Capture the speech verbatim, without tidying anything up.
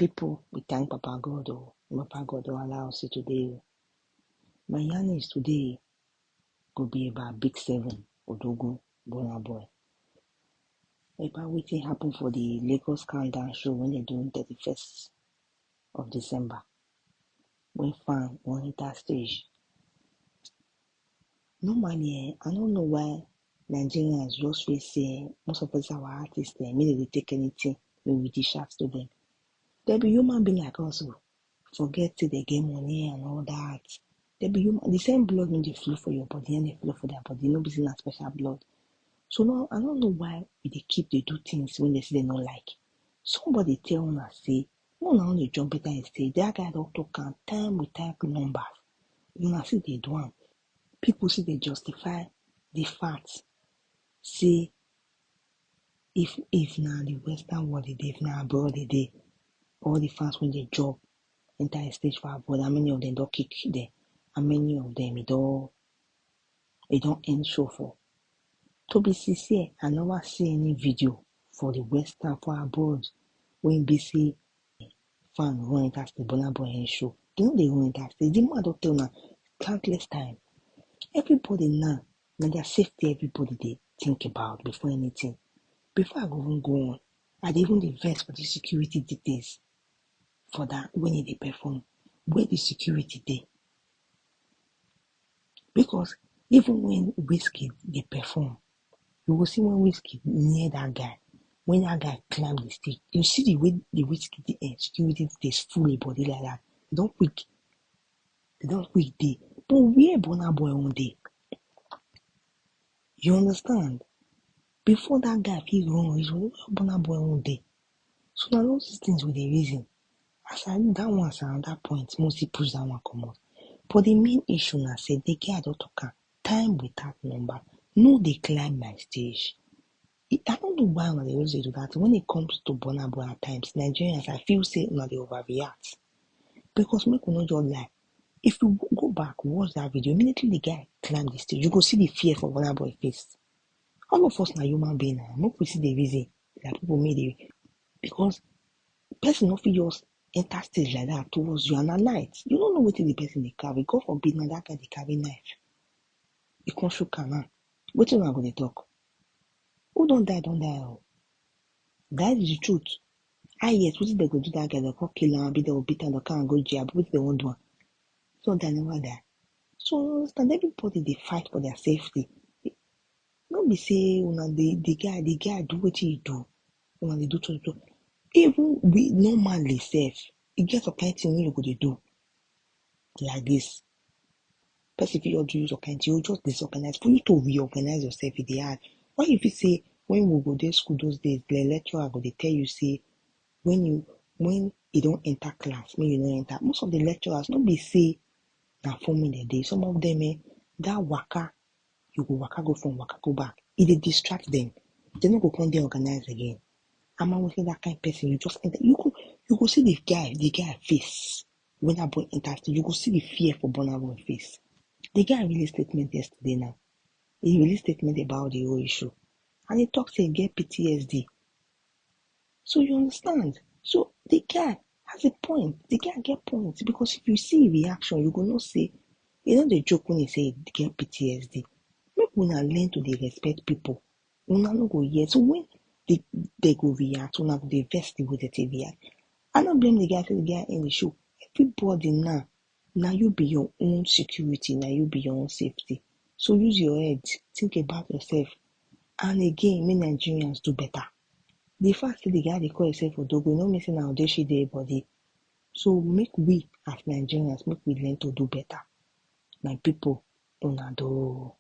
People, we thank Papa God. Oh, Papa God don allow us see today. My yarn is today go be about Big Seven, Odogwu, Burna Boy. About wetin happen for the Lagos countdown show when they do thirty-first of December. When fan wan enter stage. Normally, eh, I don't know why Nigerians just feel say most of us our artists, eh, make dem dey take anything wey we dish out to them. They be human being like us. Oh. Forget say they get money and all that. They be human. The same blood no dey flow for your body and dey flow for their body. No be say na special blood. So no, I don't know why we dey keep dey do things when they say they no like. Somebody tell una say, no, una only jump better and say that guy don talk am time with time numbers. Una see dey do am. People see dey justify the fact say if if na the Western world e dey, if na abroad e dey, all the fans wey dey job enter a stage for abroad, how many of them don kick there? How many of them e don e don end show for? To be sincere, I never see any video for the Western for abroad when be say fan run enter stage, Burna Boy end show. They no dey run enter stage. The man don tell una countless time. Everybody now, na their safety everybody dey think about before anything. Before I go even go on, I dey even dey vex for the security details for that when e dey perform. Where the security dey? Because even when Wizkid dey perform, you go see when Wizkid near that guy, when that guy climb the stage, you see the way the Wizkid dey, eh, security dey full him body like that. They don quick, they don quick dey. But where Burna Boy own dey? You understand? Before that guy fit run reach, where Burna Boy own dey? So na all these things we dey reason. As I that one as another point, mostly push that one comot. But the main issue na say the guy don talk am time without number. No dey climb my stage. I, I don't know why una dey always dey do that. When it comes to Burna Boy at times, Nigerians, I feel say una dey overreact. Because make we no just lie. If you go back, watch that video, immediately the guy climb the stage, you go see the fear for Burna Boy face. All of us na human being na, make we see the reason that people make the, because person no fit just enter stage like that towards you and na light. You no know wetin the person dey carry. God forbid na that guy dey carry knife. E come shook am now. Wetin una go dey talk? Who don die don die o. That is the truth. Ah yes, wetin dem go do that guy? Dem come kill am, abi dem go beat am, dem carry am go jail, abi wetin dem wan do am? So dem never die. So you understand, everybody dey fight for their safety. No be say una dey, the guy, the guy do wetin he do. Una dey do to do. Even we normally sef, e get some kind thing wey you go dey do like this. Person fit just do you some kind thing, you just disorganize. For you to reorganize yourself, e dey hard. Why you fit say when we go dey school those days, the lecturer go dey tell you say when you when e don enter class, make you no enter. Most of the lecturers no be say na forming dem dey. Some of them, eh, that waka, you go waka go from waka go back. E dey distract them. They no go come dey organized again. I'm always that kind of person. You just enter. You go you go see the guy, the guy face. When that boy enter, you go see the fear for Burna Boy face. The guy release statement yesterday now. He release statement about the whole issue. And he talk say he get P T S D. So you understand? So the guy has a point. The guy get point. Because if you see him reaction, you go know say he no dey joke when he say he get P T S D. Make una learn to dey respect people. Una no go hear. So when they, they go react, una go dey vex the way they take react. I no blame the guy, say the guy end the show. Everybody now, na you be your own security, na you be your own safety. So use your head, think about yourself. And again, make Nigerians do better. The fact say the guy dey call himself Odogwu, no mean say na Odeshi dey body. So make we as Nigerians, make we learn to do better. My people, una do.